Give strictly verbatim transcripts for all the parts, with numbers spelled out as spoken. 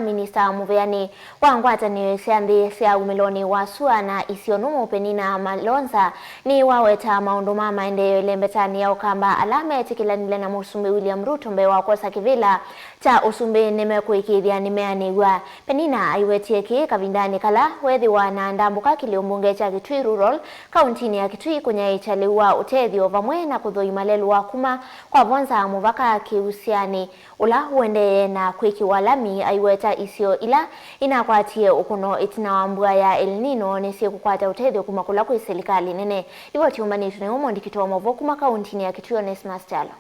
Minista mũvĩanĩ wa ngwatanĩo sya nthĩ sya umĩlonĩ wa sua na isio nũmũ, Penina Malonza, nĩwaweta maũndũ ma maendeeo ĩlembetanĩ ya Ũkamba ala metĩkĩlanile na Mũsumbĩ William Ruto mbee wa kwosa kĩvĩla kya ũsumbĩ nĩmekũĩkĩĩthya nĩmeanĩw'a. Penina aiwetie kĩĩ kavindanĩ kala weethĩwa na ndambũka kĩlĩo mbunge kya Kitui Rural, kauntinĩ ya Kitui, kũnyaĩĩkya lĩu wa ũtethyo vamwe na kũthũima lelũ wa kuma kwa vonza mũvaka kĩusyanĩ ũla ũendee na kwĩkĩwa lami. Aiweta isio ila inakwatie ũkũno ĩtina wa mbua ya El Nino nĩsyĩkũkwata ũtethyo kuma kũla kwĩ silikalĩ nene. Livoti yũmbanĩtw'e nĩ ũmwe ndikito wa maũvoo kuma kauntinĩ ya Kitui, Onesmus Kyalo.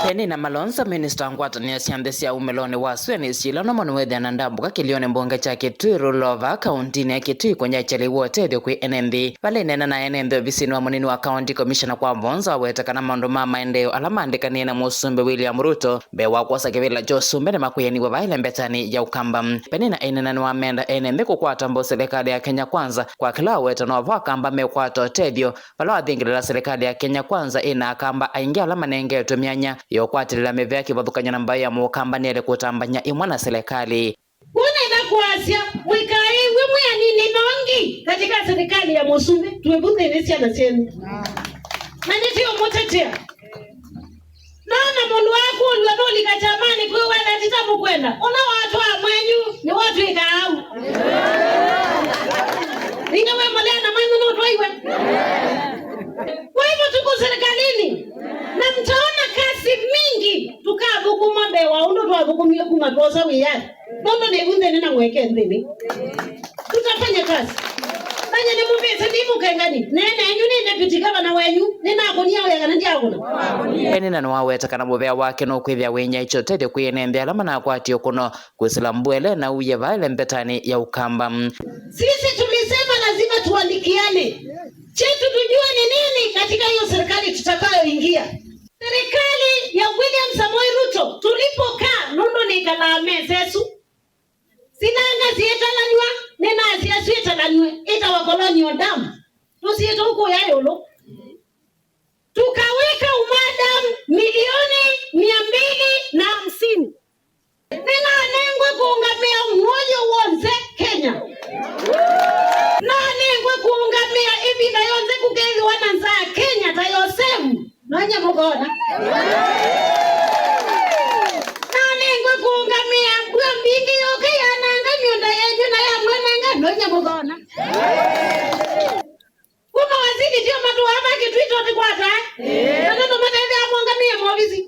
Penina Malonza, minista wa ngwatanĩo sya nthĩ sya umĩlonĩ wa sua na isio ila nũmũ, nĩwethĩa na ndambũka kĩlĩonĩ mbunge kya Kitui Rural vaa kauntinĩ ya Kitui kũnyaĩĩkya lĩu wa ũtethyo kwĩ ene nthĩ. Vala aineena na ene nthĩ ovisinĩ wa mũnini wa county commissioner kwa vonza, aweta kana maũndũ ma maendeeo ala maandĩkanĩe na Mũsumbĩ William Ruto mbee wa kwosa kĩvĩla kya ũsumbĩ nĩmakwĩanĩw'a vaa ĩlembetanĩ ya Ũkamba. Penina aineena nĩwamenda ene nthĩ kũkwata mbau silikalĩ ya Kenya Kwanza kwa kĩla aweta no vo Akamba mekwata ũtethyo vala wathingĩlĩla silikalĩ ya Kenya Kwanza ĩna Akamba aingĩ ala manengetwe myanya ya ũkwatĩlĩla mĩvea kĩvathũkany'o na mbaĩ ya Mũkamba nĩyaĩle kũtambany'a ĩmwe na silikalĩ. Kwoou nenda kwasya, mũikaĩw'e mwĩ anini nongi katika serikali ya Mũsumbĩ, twĩvũthĩnĩ syana syenyu. Na nĩtũũmũtetea. Nona mũndũ wakũlw'a nũlika kyamanĩ kwĩweta tita mũkwenda, ũla watwaa mwenyu nĩwatw'ĩka au. Nĩngĩ wĩ mũleana mwenyu nũtwaiwe. Kwa hivyo tuko serikalini na mtaona kazi mingi tukathũkũma mbee wa ũndũ twathũkũmie kuma twosa wĩanĩ. Nũndũ nĩvu nthĩnĩ na mweke nthĩnĩ. Tutafanya kazi. Nanye nĩmũvĩte ndi mũkengani. Nene enyu nĩ deputy governor wenyu. Nĩnakũnia wĩa kana ndiakũna? Penina nĩwaweta kana mũvea wake nũkwĩthĩa wĩnyaĩĩkya ũtethyo kwĩ ene nthĩ ala manakwatie ũkũno kwĩsĩla mbua ĩla ĩnauie vaa ĩlembetanĩ ya Ũkamba. Sisi tulisema lazima tuandikiane. Chetu tujue ni nini katika hiyo serikali tutakayoingia. Serikali ya William Samoei Ruto, tulipokaa, nũndũ nĩkalaa mesa ĩsu, silanga syĩtalanw'a, nĩnasya syĩtalanw'e, ĩtawa Colonial Dam. Tũsyĩtwa kũya ĩũlũ. Tukaweka UMA Dam milioni mia mbili na hamsini. Nĩnanengwe kũũngamĩa mũoyo w'onthe Kenya. Nanengwe kũũngamĩa ĩvinda yonthe kũkethĩwa na nzaa Kenya ta Yosevu. Nonye mũkona. Nanengwe kũũngamĩa mbua mbingĩ yoke yananga mĩũnda yenyu na yamwananga. Nonye mũkona. Kuma waziri ndio matũaa ma Kitui tũtikwata. Na tũtũmateithia mũngamĩe movisi.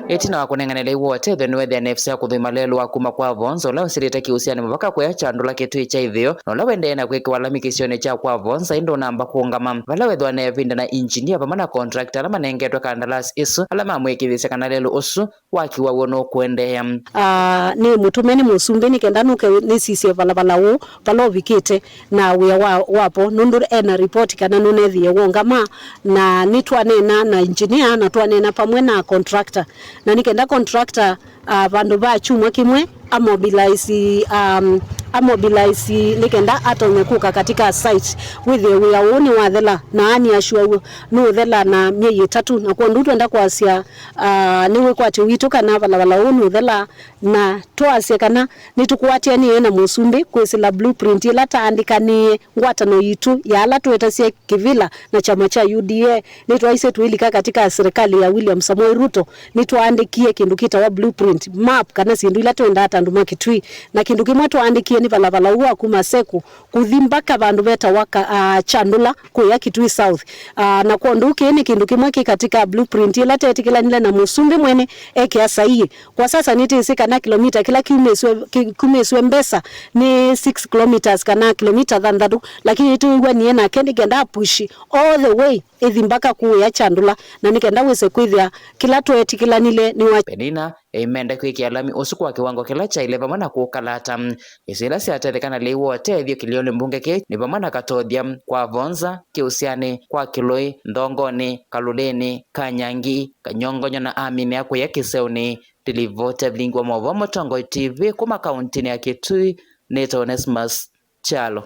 Ĩtina wa kũnengane lĩu wa ũtethyo, nĩwethĩa na ĩvisa ya kũthũima lelũ wa kuma kwa vonza ũla ũsilĩte kĩusianĩ mũvaka kũya Kyandũla Kitui kya ĩtheo, na ũla wendee na kwĩkĩwa lami kĩsionĩ kya kwa vonza, ĩndĩ ũnamba kũũngama vala wethĩwa na ĩvinda na injinia vamwe na contractor ala manengetwe kandalasi ĩsu, ala mamwĩkĩĩthĩsya kana lelũ ũsu wakiwa w'o nũkũendeea. Ah, nĩ mũtũme nĩ mũsumbĩ nĩ kenda nũke nĩsisye valavala ũũ vala ũvikĩte na wĩa wa, wapo, nũndũ ena report kana nũnethĩie wongama, na nĩtwaneena na engineer na twaneena vamwe na contractor, na nĩ kenda contractor, ah, vandũ va kyumwa kĩmwe amobilize, um, amobilize nĩ kenda atonye kũka katika site, wĩthĩe wĩa ũũ nĩwathela, na ani ashua w'o nũũthela na myei ĩtatũ, na kwondũ twenda kwasya, ah, nĩ wĩkwatyo witũ kana valavala ũũ nũũthela, na twasya kana nĩtũkwatĩanĩe na mũsumbĩ kwĩsĩla blueprint ĩla taandĩkanĩe ngwatanĩo yitũ ya ala twetasya kĩvĩla na kyama kya U D A. Nĩtwaisye twĩlika katika serikali ya William Samoei Ruto, nĩtwaandĩkie kĩndũ kĩtawa blueprint, map, kana syĩndũ ila twendaa ta andũ ma Kitui. Na kĩndũ kĩmwe twaandĩkie nĩ valavala ũũ wa kuma Seku kũthi mbaka vandũ vetawa ka, ah, Kyandũla kũya Kitui South. Ah, na kwondũ kĩĩ nĩ kĩndũ kĩmwe kĩ katika blueprint ĩla tetĩkĩlanile na mũsumbĩ mwene ekĩa saii. Kwa sasa nĩtĩsĩ kana kilomita kĩla kiumĩsw'e, ki-, kiumĩsw'e mbesa nĩ six kilometers kana kilomita thanthatũ, lakini nĩtwĩw'anie nake nĩ kenda apush all the way ĩthi mbaka kũya Kyandũla, na nĩ kenda wĩse kwĩthĩa kĩla twetĩkĩlanile nĩwa Penina eimenda kwĩkĩa lami ũsu kwa kĩwango kĩla kyaĩle vamwe na kũũkalata. Isio ila syatetheka na lĩu wa ũtethyo kĩlĩonĩ mbunge kĩĩ nĩ vamwe na Katothya, kwa Vonza, Kĩũsyanĩ, kwa Kĩlũĩ, Nthongonĩ, Kalũlĩnĩ, Kanyangi, Kanyongonyo na Aminea kũya Kĩseũnĩ. Ndilivoti Evelyn wa maũvoo Mũtongoi T V kuma kauntinĩ ya Kitui, nĩtawa Onesmus Kyalo.